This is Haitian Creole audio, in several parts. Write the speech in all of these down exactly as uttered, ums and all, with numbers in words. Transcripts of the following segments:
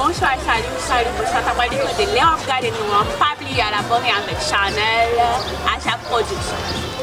Bonswa, salut, salut, bonswa. Sa pral de kote lè w ap gade nou an, pa bliye al abòne avèk chanèl Ajak Production.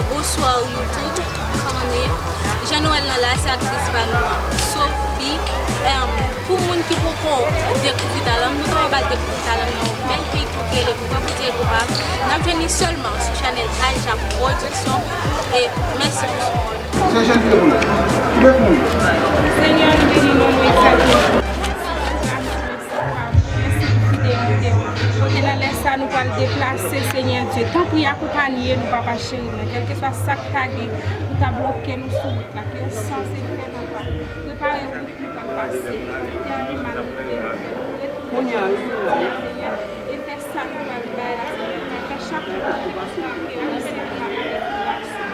Bonswa YouTube, kòman nou ye? Jan nou wè l nan la, se aktris pa nou an, Sophie. Em, pou moun ki poko dekouvri talan m, nou kapab al dekouvri talan m nan yon bèl klip ki rele Pou Pran Pou Dye Koupab. N ap jwenn li sèlman sou chanèl Ajak Production. E mèsi pou sipò nou. Se jan de moun. Ki de moun. Senyè, nou beni non w egzalte. Mèsi pou fidelite w. Kote nan lè sa nou pral deplase, Senyè Dye. Tanpri akonpaye nou, papa cheri mwen. Kèlkeswa sa k ta gen pou ta bloke nou sou wout la, ke yon sans fè nan pa. Prepare wout nou pral pase. Kite animal nou te retounen, Senyè, e fè sa nou pral bay la, Senyè. Fè chak moun ki pase, ke nou se papa de fondasyon.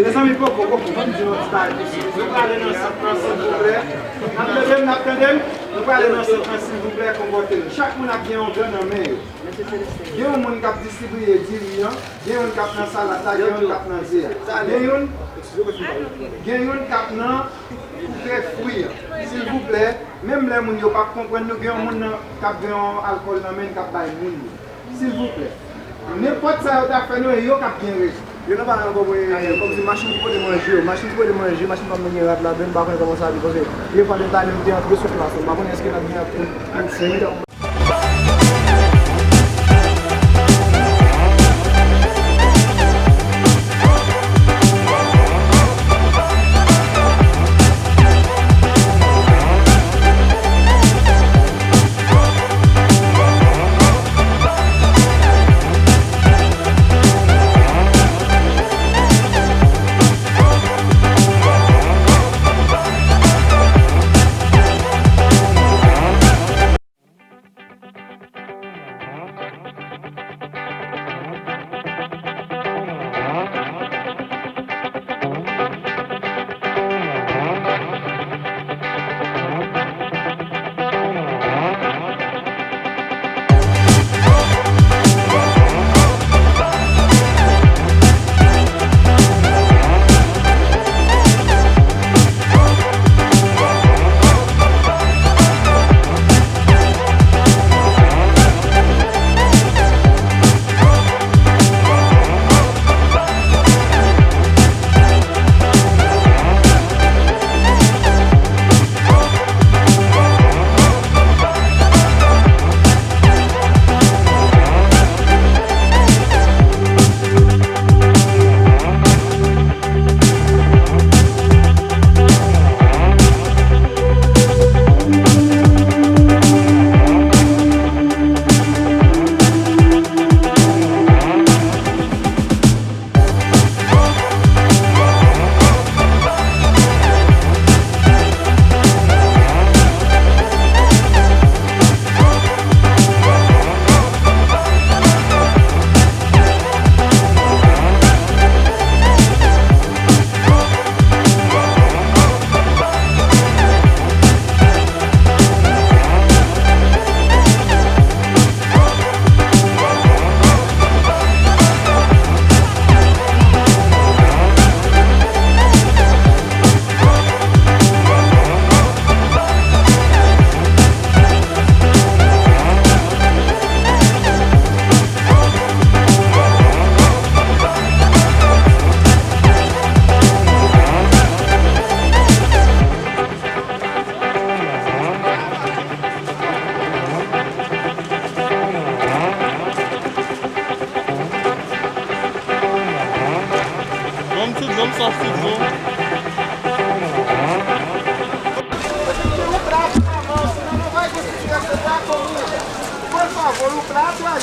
Mezanmi, poko, poko, ban m di nou yon ti bagay. Nou prale nan sant lan, silvouplè. N ap tande m, n ap tande m. Nou prale nan sant lan, silvouplè, konpòte nou. Chak moun ap gen yon gran nan men yo. Gen yon moun k ap distribiye diri an, gen youn k ap nan salad la, gen youn k ap nan ze a. Gen youn, gen youn k ap nan koupe fwi an. Silvouplè, menm lè moun yo p ap konprann nou, gen yon moun nan, k ap gen yon alkòl nan men l k ap bay moun yo. Silvouplè. Nenpòt sa yo ta fè nou, e yo k ap gen rezon. Yo nan pale ankò, mwen, kòmsi machin ki pote manje yo, machin ki pote manje, machin pa menm gen rad ladan, m pa konnen kòman sa ye, paske yo pa detalye, m te antre sou plas la, m pa konnen èske n ap gen pou, pou fini.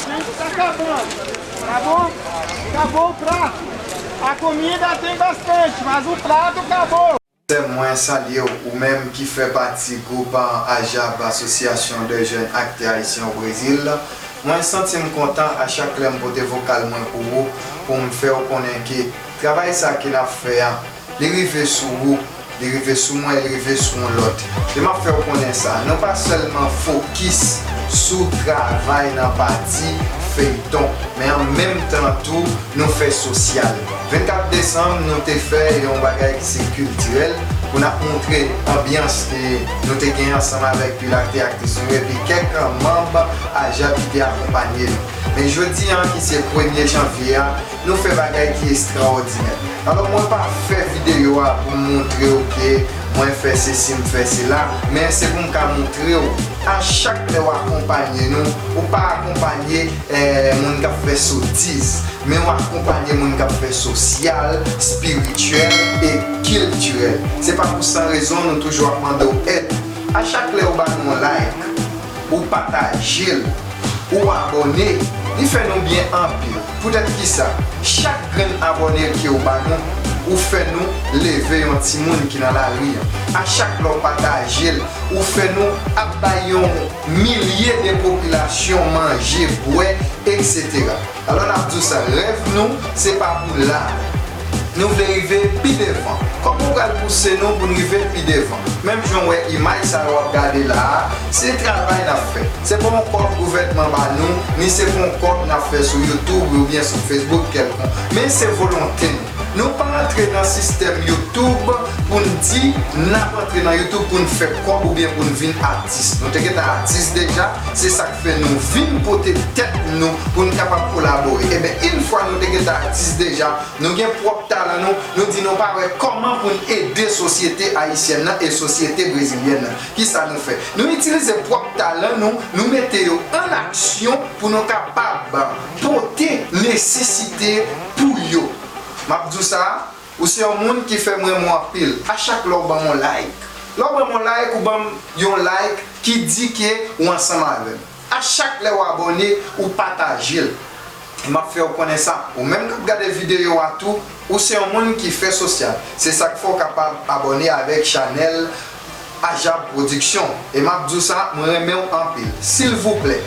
Tá acabando. Acabou? Acabou o prato. A comida tem bastante, mas o prato acabou. Sè mwen salye w, ou menm ki fè pati gwoup Ajab, Association des Jeunes Acteurs Haïtiens au Brésil. Mwen santi m kontan a chak lè m pote vokal mwen pou ou, pou m fè w konnen ke travay sa ke n ap fè a, li rive sou ou, li rive sou mwen, li rive sou yon lòt. E m ap fè w konnen sa, nou pa sèlman fokis sou travay nan pati feyton, men an menm tan tou, nou fè sosyal. Vennkat desanm, nou te fè yon bagay ki se kiltirèl, pou n ap montre anbyans ke nou te gen ansanm avèk pil aktè, aktris nou yo, epi kèk manm Ajab ki te akonpanye nou. Men jodi a, ki se premye janvye a, nou fè bagay ki estrawòdinè. Alò, mwen pa fè videyo a pou m montre w ke mwen fè sesi, m fè sela, men se pou m ka montre w, a chak lè w akonpanye nou, ou pa akonpanye, eh, moun k ap fè sotiz, men w akonpanye moun k ap fè sosyal, espirityèl e kiltirèl. Se pa pou san rezon nou toujou ap mande w èd. A chak lè ou ba nou yon like, ou pataje l, ou abòne, li fè nou byen anpil. Poutèt kisa? Chak grenn abòne ke ou ba nou, ou fè nou leve yon timoun ki nan lari an. A chak lè w pataje l, ou fè nou ap bay yon milye de popilasyon manje, bwè, etsetera. Alò, n ap di w sa, rèv nou, se pa pou la. Nou vle rive pi devan. Kòman w pral pouse nou pou n rive pi devan? Menm jan w wè imaj sa yo w ap gade la a, se travay n ap fè. Se pa yon kòb gouvènman ba nou, ni se pa yon kòb n ap fè sou YouTube oubyen sou Facebook kèlkonk. Men se volonte nou. Nou pa antre nan sistèm YouTube pou n di n ap antre nan YouTube pou n fè kòb oubyen pou n vin atis. Nou te gentan atis deja, se sa k fè nou vin pote tèt nou pou n kapab kolabore. Ebyen, yon fwa nou te gentan atis deja, nou gen pwòp talan nou, nou di nou pa wè kòman pou n ede sosyete ayisyèn nan e sosyete brezilyèn nan. Kisa nou fè? Nou itilize pwòp talan nou, nou mete yo an aksyon pou nou kapab pote nesesite pou yo. M ap di w sa, ou se yon moun ki fè m renmen w anpil. A chak lè w ban m yon like. Lè w ban m yon like, ou ban m yon like ki di ke ou ansanm avè m. A chak lè w abòne, ou pataje l. E m ap fè w konnen sa. Ou menm k ap gade videyo a tou, ou se yon moun ki fè sosyal. Se sa k fè w kapab abòne avèk chanèl Ajab Production. E m ap di w sa, mwen renmen w anpil. Silvouplè,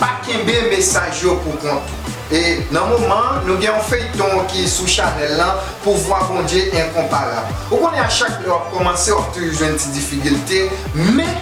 pa kenbe mesaj yo pou kont ou. E nan moman an, nou gen yon feyton ki sou chanèl lan, Pouvwa Bondye enkonparab. Ou konnen a chak lè w ap kòmanse, w ap toujou jwenn ti difikilte, men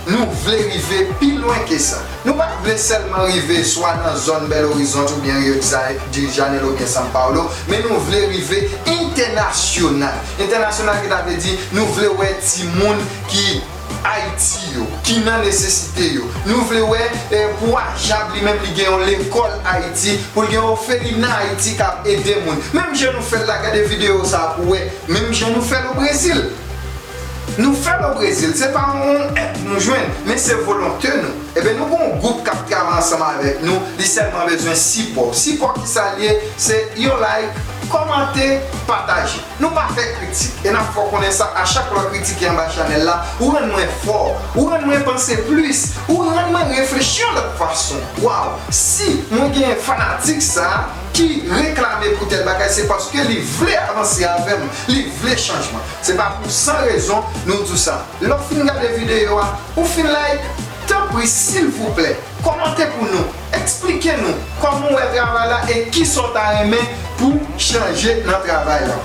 nou vle rive pi lwen ke sa. Nou pa vle sèlman rive swa nan zòn Belo Horizonte oubyen Rio de Janeiro oubyen São Paulo, men nou vle rive entènasyonal. Entènasyonal ki ta vle di nou vle wè timoun ki Ayiti yo, ki nan nesesite yo. Nou vle wè, eh, pou Ajab li menm li gen yon lekòl Ayiti, pou l gen yon òfelina Ayiti k ap ede moun. Menm jan nou fè l la, gade videyo sa a pou w wè. Menm jan nou fè l o Brezil. Nou fè l o Brezil, se pa yon èd nou jwenn, men se volonte nou. Ebyen, nou gen yon gwoup k ap travay ansanm avèk nou, li sèlman bezwen sipò. Sipò ki sa l ye? Se yon like, kòmante, pataje. Nou pa fè kritik, e n ap fè w konnen sa a chak lè w kritike anba chanèl la, ou rann mwen fò, ou rann mwen panse plis, ou rann mwen reflechi yon lòt fason. Waw, si mwen gen fanatik sa a ki reklame pou tèl bagay, se paske li vle avanse avè m, li vle chanjman. Se pa pou san rezon nou di w sa. Lè w fin gade videyo a, ou fin like, tanpri, silvouplè, kòmante pou nou, eksplike nou kòman w wè travay la e kisa w ta renmen pou chanje nan travay la.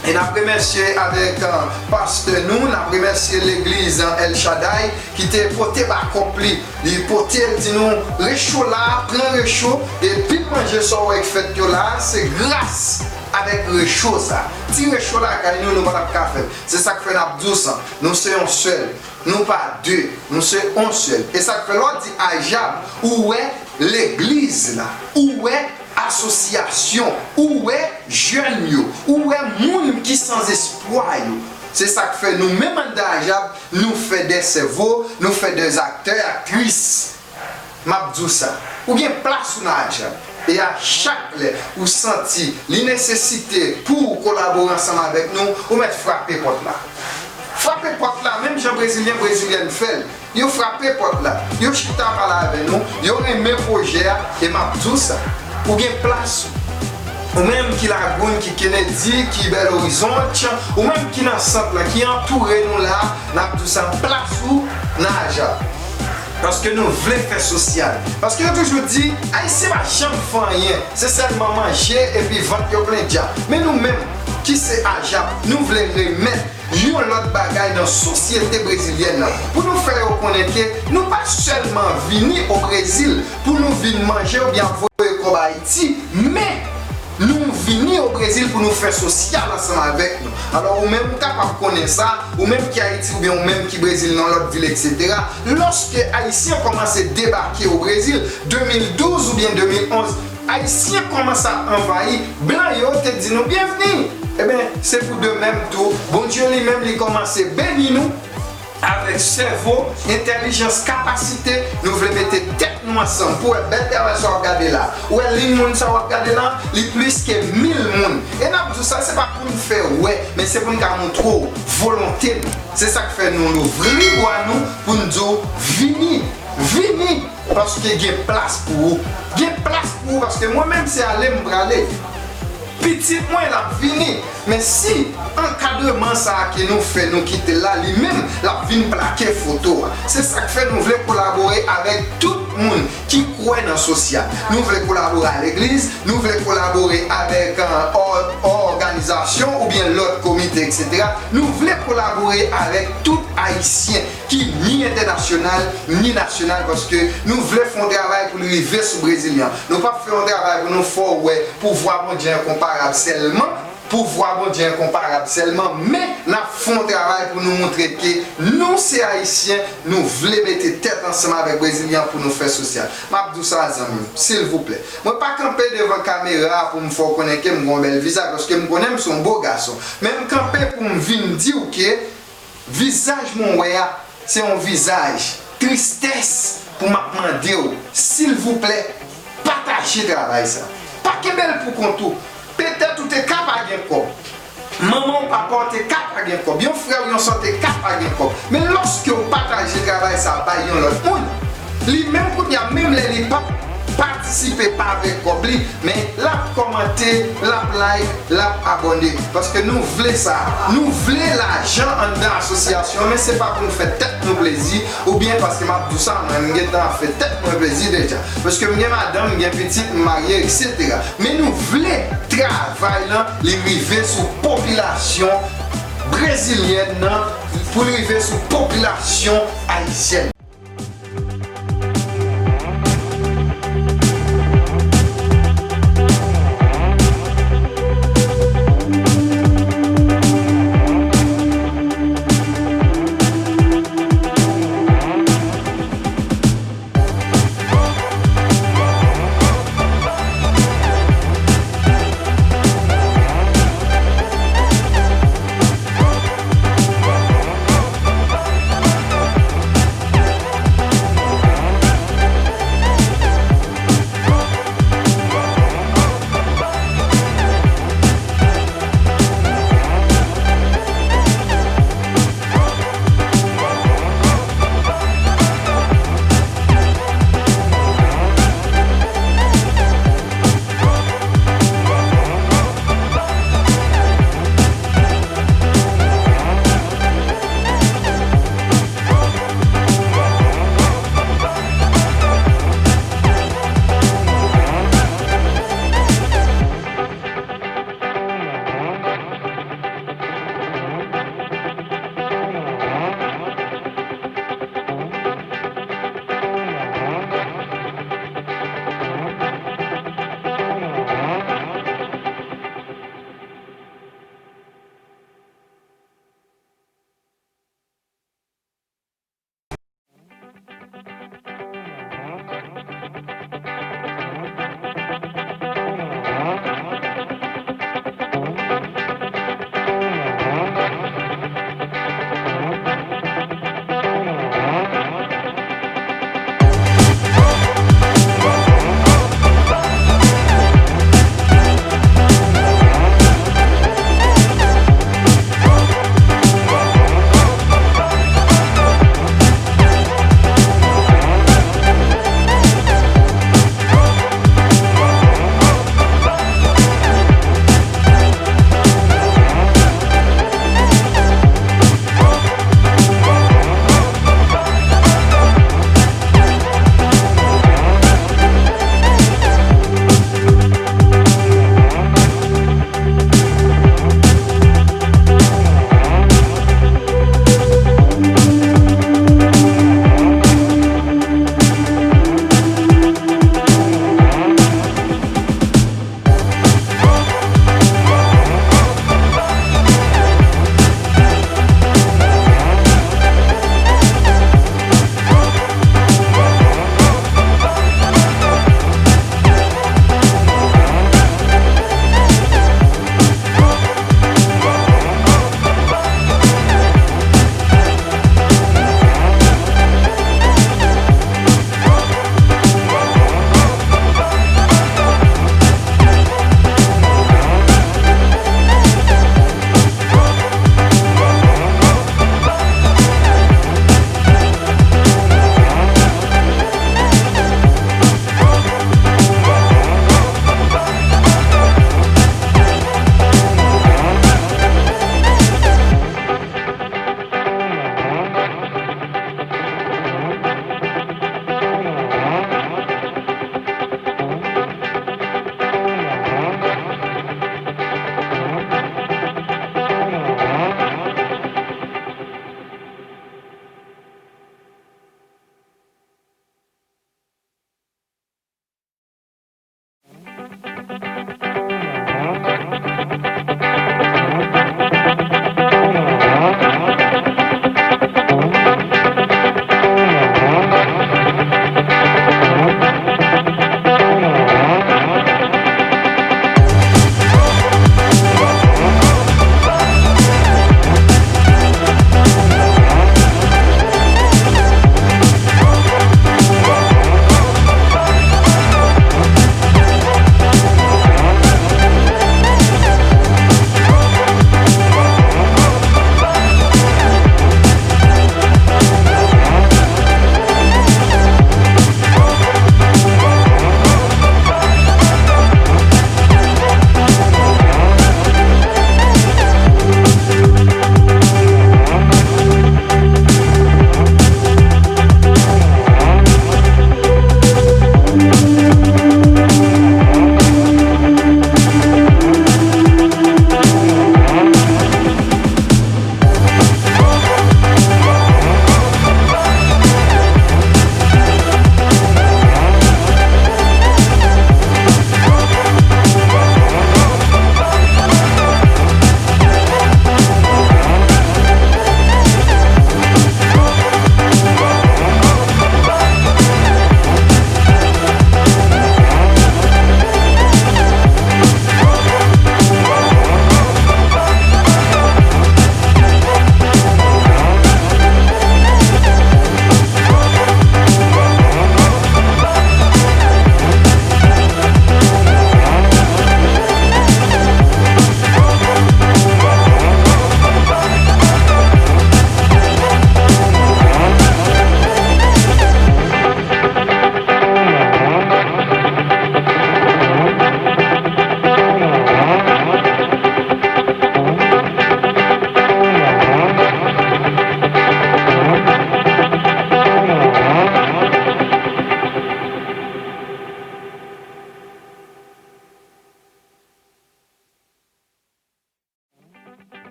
E n ap remèsye avèk, eh, pastè nou, n ap remèsye legliz, eh, El Shaddai ki te pote bakòp li. Li pote l di nou, recho la, pran recho, e pil manje sa w wè k fèt yo la, se gras avèk recho sa. Ti recho lakay nou, nou pa t ap ka fè l. Se sa k fè n ap di w sa. Nou se yon sèl. Nou pa de, nou se yon sèl. E sa k fè lè w di Ajab, ou wè legliz la, ou wè asosyasyon, ou wè jèn yo, ou wè moun ki san espwa yo. Se sa k fè nou menm anndan Ajab, nou fè de sèvo, nou fè de aktè, aktris. M ap di w sa, ou gen plas ou nan Ajab. E a chak lè ou santi li nesesite pou w kolabore ansanm avèk nou, ou mèt frape pòt la. Frape pòt la, menm jan brezilyen, brezilyèn fè l. Yo frape pòt la, yo chita pale avè nou, yo renmen pwojè a, e m ap di w sa. Ou gen plas ou. Ou menm ki Lagoun, ki Kennedy, ki Bèl Orizont, ou menm ki nan sant lan, ki antoure nou la, n ap di w sa, plas ou nan Ajap. Paske nou vle fè sosyal. Paske yo toujou di, Ayisyen pa janm fè anyen, se sèlman manje epi vant yo plen djab. Men nou menm, ki se Ajap, nou vle remèt yon lòt bagay nan sosyete brezilyèn nan, pou nou fè yo konnen ke nou pa sèlman vini o Brezil pou nou vin manje oubyen ap voye kòb Ayiti, men nou vini o Brezil pou nou fè sosyal ansanm avèk nou. Alò, ou menm ou kapab konnen sa, ou menm ki Ayiti oubyen ou menm ki Brezil nan lòt vil, etsetera. Lòske Ayisyen kòmanse debake o Brezil, de mil douz oubyen de mil onz, Ayisyen kòmanse ap anvayi, blan yo te di nou byenvni. Ebyen, se pou de menm tou, Bondye li menm li kòmanse beni nou avèk sèvo, entèlijans, kapasite, nou vle mete tèt nou ansanm pou wè bèl travay sa w ap gade la. Ou wè liy moun sa w ap gade la, li plis ke mil moun. E n ap di w sa, se pa pou n fè wè, men se pou n ka montre w volonte nou. Se sa k fè nou louvri bra nou pou n di w vini, vini, paske gen plas pou ou. Gen plas pou ou, paske mwen menm se ale m prale. Pitit mwen l ap vini. Men si ankadreman sa a ke nou fè, nou kite l la, li menm, l ap vin plake foto a. Se sa k fè nou vle kolabore avèk tout moun ki kwè nan sosyal. Nou vle kolabore a legliz, nou vle kolabore avèk, euh, ò-, òganizasyon oubyen lòt komite, etsetera. Nou vle kolabore avèk tout Ayisyen ki ni entènasyonal, ni nasyonal, paske nou vle fè yon travay pou l rive sou Brezilyen. Nou p ap fè yon travay pou nou fè w wè pouvwa Bondye enkonparab sèlman, pouvwa Bondye enkonparab sèlman, men n ap fè yon travay pou nou montre ke nou se Ayisyen, nou vle mete tèt ansanm avèk Brezilyen pou nou fè sosyal. M ap di w sa, zanmi m, silvouplè. Mwen pa kanpe devan kamera a pou m fè w konnen ke m gen yon bèl vizaj, paske m konnen m se yon bo gason. Men m kanpe pou m vin di w ke vizaj mwen wè a, se yon vizaj tristès pou m ap mande w, silvouplè, pataje travay sa. Pa kenbe l pou kont ou. Petèt ou te ka pa gen kòb. Manman w, papa w te ka pa gen kòb. Yon frè w, yon sè w te ka pa gen kòb. Men lòske w pataje travay sa bay yon lòt moun, li menm kounye a, menm lè li p ap patisipe pa avèk kòb li, men l ap kòmante, l ap like, l ap abòne. Paske nou vle sa. Nou vle lajan anndan asosyasyon, men se pa pou n fè tèt nou plezi, oubyen paske m ap di w sa, mwen, m gentan ap fè tèt mwen plezi deja. Paske m gen madanm, m gen pitit, m marye, etsetera. Men nou vle travay lan, li rive sou popilasyon brezilyèn nan, pou l rive sou popilasyon ayisyèn.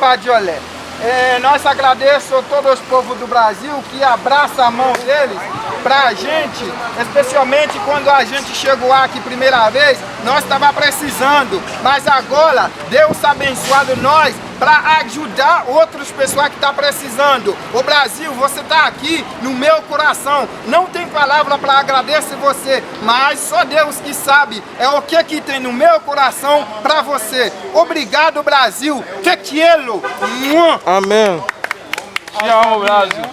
Padjolé. É, nós agradecemos todos os povos do Brasil que abraça a mão deles pra gente, especialmente quando a gente chegou aqui primeira vez, nós estava precisando, mas agora Deus abençoado nós para ajudar outros pessoas que tá precisando. Ô Brasil, você tá aqui no meu coração. Não tem palavra para agradecer você, mas só Deus que sabe é o que que tem no meu coração para você. Obrigado, Brasil. Te quiero. Mua. Amèn. Te amo, Brasil.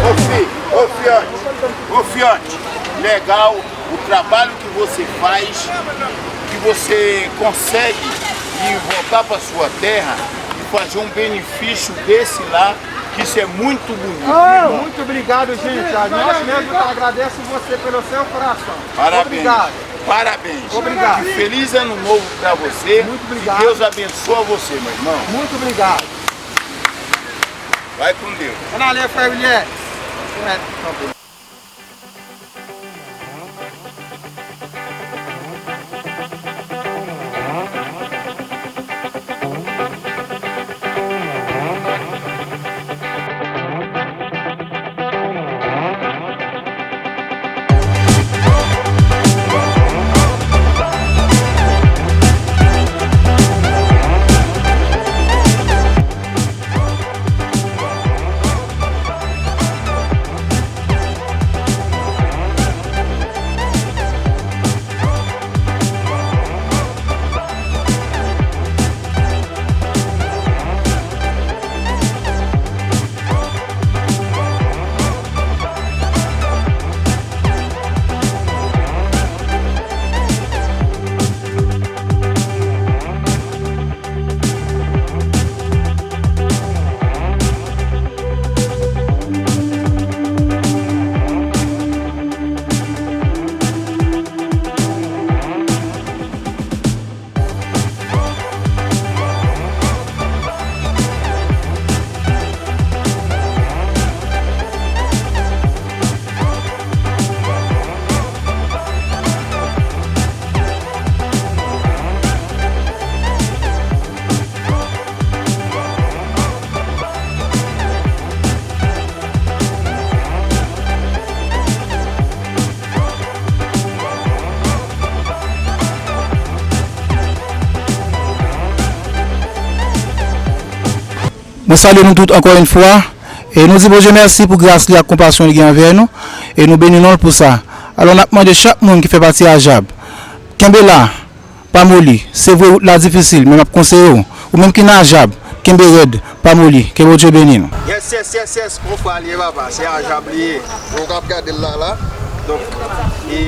Ô fi-, ô Fiat, ô Fiat, legal o trabalho que você faz, que você consegue ir voltar para sua terra e fazer um benefício desse lá, que isso é muito bonito, meu irmão. Muito obrigado, gente. A nós mesmo agradece você pelo seu coração. Parabéns. Obrigado. Parabéns. Obrigado. E feliz ano novo para você. Muito obrigado. Que Deus abençoe você, meu irmão. Muito obrigado. Vai com Deus. Ann ale, frè William. Mwen salye nou tout ankò yon fwa, e nou di Bondye mèsi pou gras li ak konpasyon li gen anvè nou, e nou beni non l pou sa. Alò, n ap mande chak moun ki fè pati Ajab, kenbe la, pa moli. Se vre, wout la difisil, men m ap konseye w, ou menm ki nan Ajab, kenbe rèd, pa moli. Ke Bondye beni nou. Yes, yes, yes, yes, konfwa li ye, papa, se Ajab li ye. Nou k ap gade l la, la. Donk, e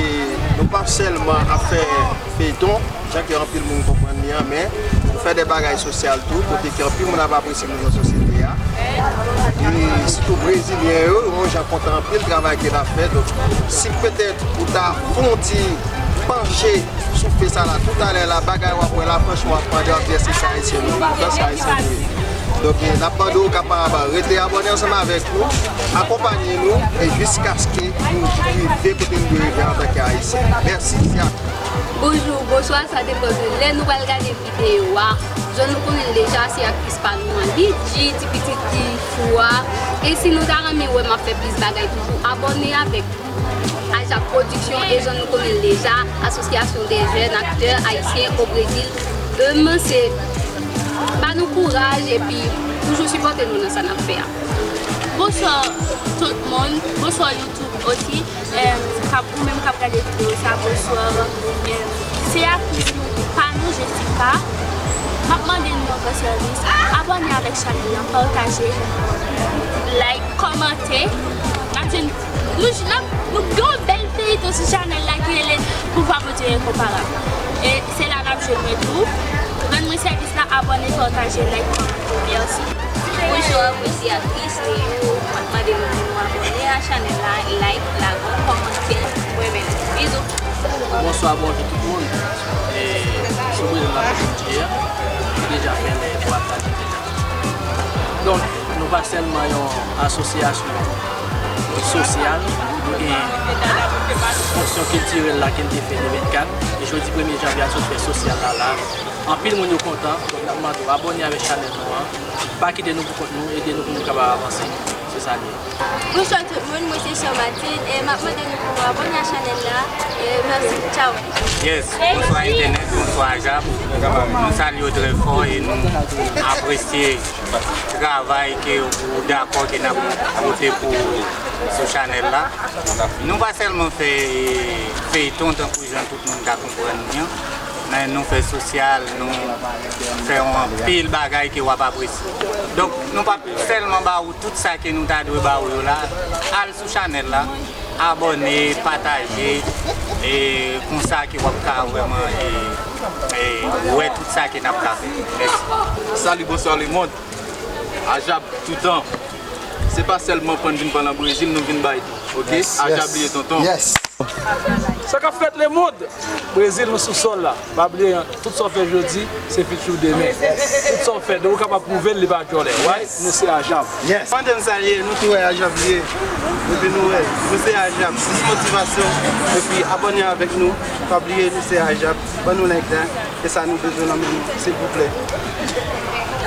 nou pa sèlman ap fè feyton, jan ke anpil moun konprann li an, men nou fè de bagay sosyal tou, kote ke anpil moun ap apresye nou nan sosyete a. E sitou brezilyen yo, yon jan kontan anpil travay ke n ap fè. Donk, si petèt ou ta fon ti panche sou fè sa la, toutalè la, bagay w ap wè la, franchman, w ap mande w ap di èske se ayisyen nou ye, èske se ayisyen nou ye. Donk, e, n ap mande w kapab rete abòne ansanm avèk nou, akonpanye nou, e jiskaske nou rive kote nou dwe rive antanke ayisyen. Mèsi, se a. Bonjou, bonswa, sa depann de lè nou pral gade videyo a. Jan nou konnen l deja, se aktris pa nou an, Lidji, ti pitit ki fou a. E si nou ta renmen wè m ap fè plis bagay toujou, abòne avèk Ajab Production, e jan nou konnen l deja, Association des Jeunes Acteurs Haïtiens au Brésil, M C. Ba nou kouraj epi toujou sipòte nou nan sa n ap fè a. Bonswa tout moun, bonswa YouTube osi. Em, k ap, ou menm k ap gade videyo sa, bonswa. Em, se aktris pa nou, Jessica. M ap mande nou yon gran sèvis. Abòne avèk chanèl lan, pataje, like, kòmante. N ap jwenn, nou, n ap, nou gen yon bèl feyton sou chanèl la ki rele Pouvwa Bondye Enkonparab. E se la n ap jwenn mwen tou. Rann mwen sèvis la, abòne, pataje, like, kòmante. Mèsi. Bonjou, apresye aktris Leyou. M ap mande nou pou nou abòne a chanèl la, like, lage, kòmante. Mwen renmen nou. Bizou. Bonswa, bonjou tout moun. E sou Brezil la, nou deja fè lè pou aplati deja. Donk, nou pa sèlman yon asosyasyon sosyal, nou gen fonksyon kiltirèl la ke n te fè de vennkat, e jodi premye janvye a sot fè sosyal la la. Anpil moun yo kontan, donk n ap mande w abòne avèk chanèl nou an. Pa kite nou pou kont nou, ede nou pou nou kapab avanse. Se sa l ye. Bonswa tout moun, mwen se Sè Martine, e m ap mande nou pou nou abòne a chanèl la. E mèsi, tchaw. Yes, bonswa entènèt, bonswa Ajab. Nou salye w trè fò e nou apresye travay ke ou dakò ke n ap pote pou sou chanèl la. Nou pa sèlman fè feyton tankou jan tout moun ka konprann li an, men nou fè sosyal, nou fè yon anpil bagay ke w ap apresye. Donk, nou p ap sèlman ba ou tout sa ke nou ta dwe ba ou yo la, al sou chanèl la, abòne, pataje, e konsa ke w ap ka vrèman, e, e, wè tout sa ke n ap ka fè. Mèsi. Salut, bonsoir le monde. Ajab toutan. Se pa sèlman pann vin pann an Brezil, nou vin bay tou. Ok? Yes, Ajab yes. Li ye tonton. Yes. Sa k ap fèt lemonn? Brezil, nou sou sòl la. Pa bliye, tout sa w fè jodi, se fichi w demen. Tout sa w fè, depi w kapab pwouve l, li pa djòlè. Right? Nou se Ajab. Yes. Pandan n salye, nou tou wè Ajab li ye. Epi nou wè, nou se Ajab. Plis motivasyon. Epi abòne avèk nou. Pa bliye, nou se Ajab. Ban nou like la. E sa nou bezwen nan men nou, silvouplè.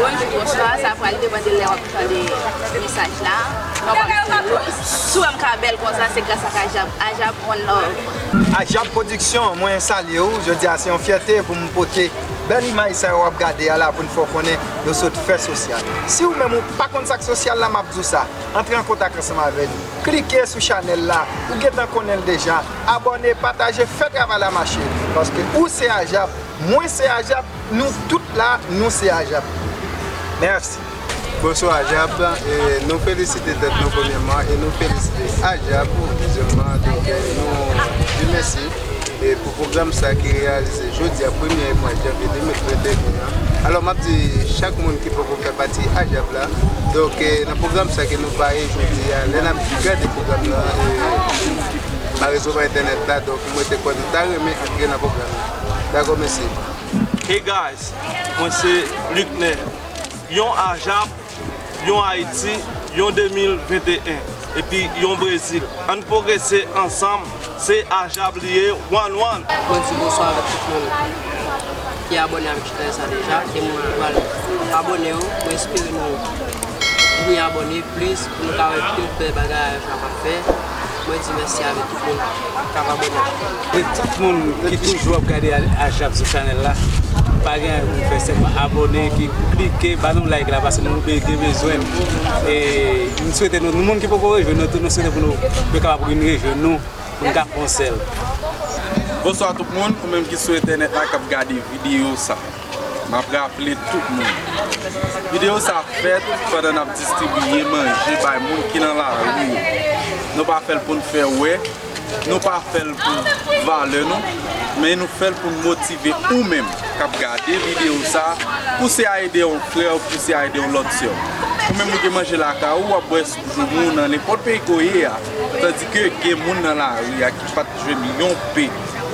Bonjou, bonswa. Sa pral depann de lè w ap tande mesaj la. Mwen pa si w wè m ka bèl konsa, se gras ak Ajab. Ajab, one love. Ajab Production, mwen salye w. Jodi a se yon fyète pou m pote bèl imaj sa yo w ap gade a la pou n fè w konnen nou sot fè sosyal. Si w menm ou pa konn sa k sosyal la, m ap di w sa. Antre an kontak ansanm avè nou. Klike sou chanèl la. Ou gentan konnen l deja. Abòne, pataje, fè travay la mache. Paske ou se Ajab, mwen se Ajab, nou tout la, nou se Ajab. Mèsi. Bonswa Ajab, e nou felisite tèt nou premyèman e nou felisite Ajab dezyèmman. Donk, e nou di mèsi, e pou pwogram sa ki reyalize jodi a premye mwa janvye de mil venteyen an. Alò, m ap di chak moun ki poko fè pati Ajab la, donk, e nan pwogram sa ke nou pare jodi a, lè n ap gade pwogram nan, e pa rezo pa entènèt la, donk mwen te kwè nou ta renmen antre nan pwogram nan. Dakò, mèsi. Hey guys, mwen se Luckner. Yon Ajab, yon Ayiti, yon de mil venteyen, epi yon Brezil. Ann pwogrese ansanm, se Ajab li ye, one one. Mwen di bonswa avèk tout moun ki abòne avèk chanèl sa deja, e moun ki pral abòne yo, mwen espere nou vini abòne plis pou nou ka wè plis bèl bagay Ajab ap fè. Mwen di mèsi avèk tout moun k ap abòne. E tout moun ki toujou ap gade Ajab sou chanèl la, pa gen anyen pou fè, sèlman abòne, ki klike, ba nou like la, paske nou be-, gen bezwen. E nou swete nou, nou moun ki poko rejwenn nou tou, nou swete pou nou, nou kapab vin rejwenn nou, pou nou ka fè yon sèl. Bonswa tout moun, ou menm ki sou entènèt la k ap gade videyo sa. M ap raple tout moun, videyo sa fèt pandan n ap distribiye manje bay moun ki nan lari yo. Nou pa fè l pou n fè wè, nou pa fè l pou valè nou, men nou fè l pou n motive ou menm k ap gade videyo sa, pouse a ede yon frè w, pouse a ede yon lòt sè w. Ou menm ou gen manje lakay ou, w ap bwè sou joumou nan nenpòt peyi ke w ye a, tandike gen moun nan lari a ki pa t jwenn yon pen.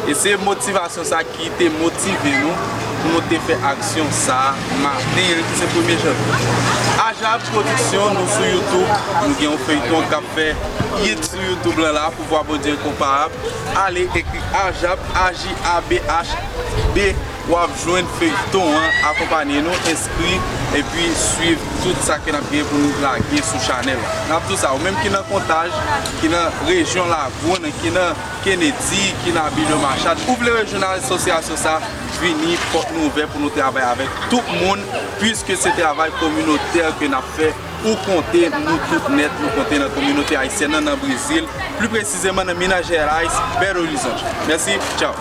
E se motivasyon sa ki te motive nou pou nou te fè aksyon sa a maten an ki se premye janvye. Ajab Production, nou sou YouTube, nou gen yon feyton k ap fè hit sou YouTube lan la, Pouvwa Bondye Enkonparab. Ale ekri Ajab, A J A B H B, w ap jwenn feyton an, akonpanye nou, enskri, epi swiv tout sa ke n ap gen pou nou lage sou chanèl la. N ap di w sa, ou menm ki nan Kontaj, ki nan rejyon Lagwon, ki nan Kennedy, ki nan Abilio Machad, ou vle rejwenn asosyasyon sa, vini, pòt nou ouvè pou nou travay avèk tout moun, piske se travay kominotè ke n ap fè. Ou konte, nou tout nèt, nou konte nan kominote ayisyèn nan, nan Brezil, pli presizeman nan Minas Gerais, Belo Horizonte. Mèsi, tchaw.